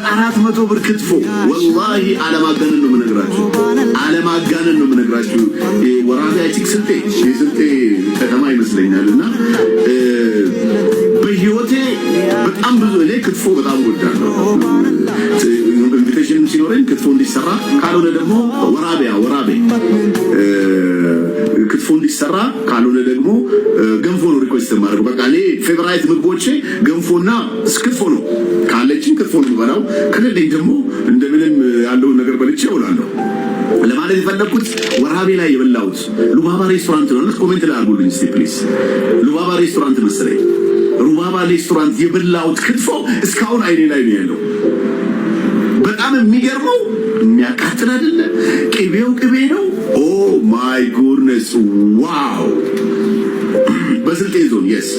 በ400 ብር ክትፎ። ወላሂ አለማጋነን ነው የምነግራችሁ፣ አለማጋነን ነው የምነግራችሁ። ወራቤ I think ስልጤ፣ የስልጤ ከተማ ይመስለኛል። እና በህይወቴ በጣም ብዙ፣ እኔ ክትፎ በጣም እወዳለሁ። Invitation ሲኖረኝ ክትፎ እንዲሰራ፣ ካልሆነ ደግሞ ወራቤያ ወራቤ ክትፎ እንዲሰራ፣ ካልሆነ ደግሞ ገንፎ ነው request የማደርገው። በቃ እኔ favorite ምግቦቼ ገንፎና ክትፎ ነው። ካለችኝ ክትፎ ነው የምበላው፣ ከሌለኝ ደግሞ እንደምንም ያለውን ነገር በልቼ እውላለሁ። ለማለት የፈለግኩት ወራቤ ላይ የበላሁት ሉባባ ሬስቶራንት ነው። Comment ላይ አድርጉልኝ እስቲ please። ሉባባ ሬስቶራንት መሰለኝ። ሉባባ ሬስቶራንት የበላሁት ክትፎ እስካሁን አይኔ ላይ ነው ያለው። በጣም የሚገርመው የሚያቃጥል አይደለ፣ ቅቤው ቅቤ ነው። Oh my goodness, wow! በስልጤ ዞን፣ yes፣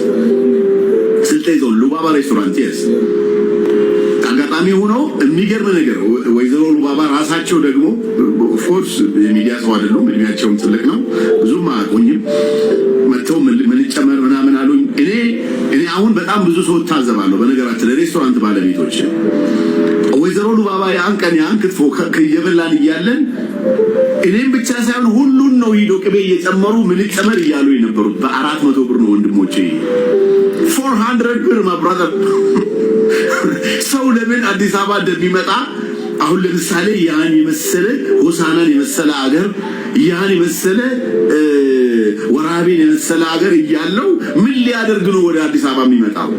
ስልጤ ዞን ሉባባ ሬስቶራንት፣ yes። አጋጣሚ ሆኖ የሚገርም ነገር ወይዘሮ ሉባባ ራሳቸው ደግሞ of course የሚዲያ ሰው አይደሉም፣ እድሜያቸውም ትልቅ ነው፣ ብዙም አያውቁኝም። መጥተው ምን ጨመር ምናምን አሉኝ። እኔ አሁን በጣም ብዙ ሰው እታዘባለሁ። በነገራችን ለሬስቶራንት ባለቤቶች ወይዘሮ ሉባባ ያን ቀን ያን ክትፎ እየበላን እያለን እኔም ብቻ ሳይሆን ሁሉን ነው ሂዶ ቅቤ እየጨመሩ ምን ጨመር እያሉ የነበሩት። በ400 ብር ነው ወንድሞቼ፣ 400 ብር, my brother። ሰው ለምን አዲስ አበባ እንደሚመጣ፣ አሁን ለምሳሌ ያን የመሰለ ሆሳናን የመሰለ አገር፣ ያን የመሰለ ወራቤን የመሰለ አገር እያለው ምን ሊያደርግ ነው ወደ አዲስ አበባ የሚመጣው?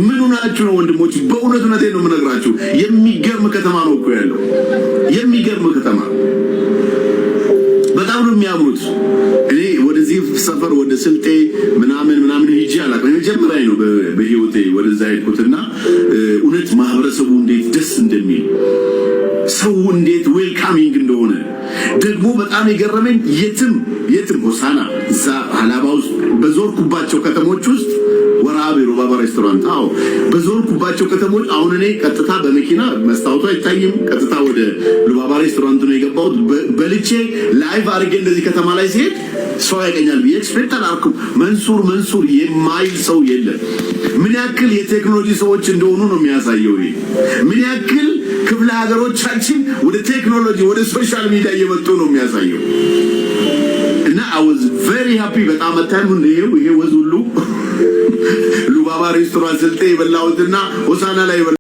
ምን ሆናችሁ ነው ወንድሞች? በእውነት እውነቴን ነው የምነግራችሁ። የሚገርም ከተማ ነው እኮ ያለው፣ የሚገርም ከተማ፣ በጣም ነው የሚያምሩት። እኔ ወደዚህ ሰፈር ወደ ስልጤ ምናምን ምናምን ሂጄ አላውቅም። የመጀመሪያ ነው በህይወቴ ወደዛ ሄድኩትና እውነት ማህበረሰቡ እንዴት ደስ እንደሚል፣ ሰው እንዴት welcoming እንደሆነ፣ ደግሞ በጣም የገረመኝ የትም የትም ሆሳና እዛ ሀላባ ውስጥ በዞርኩባቸው ከተሞች ውስጥ፣ ወራቤ ሩባባ ሬስቶራንት፣ አዎ፣ በዞርኩባቸው ከተሞች፣ አሁን እኔ ቀጥታ በመኪና መስታወቱ አይታይም። ቀጥታ ወደ ሉባባ ሬስቶራንት ነው የገባሁት። በልቼ live አድርጌ እንደዚህ ከተማ ላይ ሲሄድ ሰው ያቀኛል ብዬ expect አላልኩም። መንሱር መንሱር የማይል ሰው የለም። ምን ያክል የቴክኖሎጂ ሰዎች እንደሆኑ ነው የሚያሳየው። ይሄ ምን ያክል ክፍለ ሀገሮቻችን ወደ ቴክኖሎጂ፣ ወደ social media እየመጡ ነው የሚያሳየው። እና I was very happy። በጣም አታይም? ይሄው ይሄ ወዝ ሁሉ ሉባባ ሬስቶራንት ስልጤ የበላሁትና ሆሳና ላይ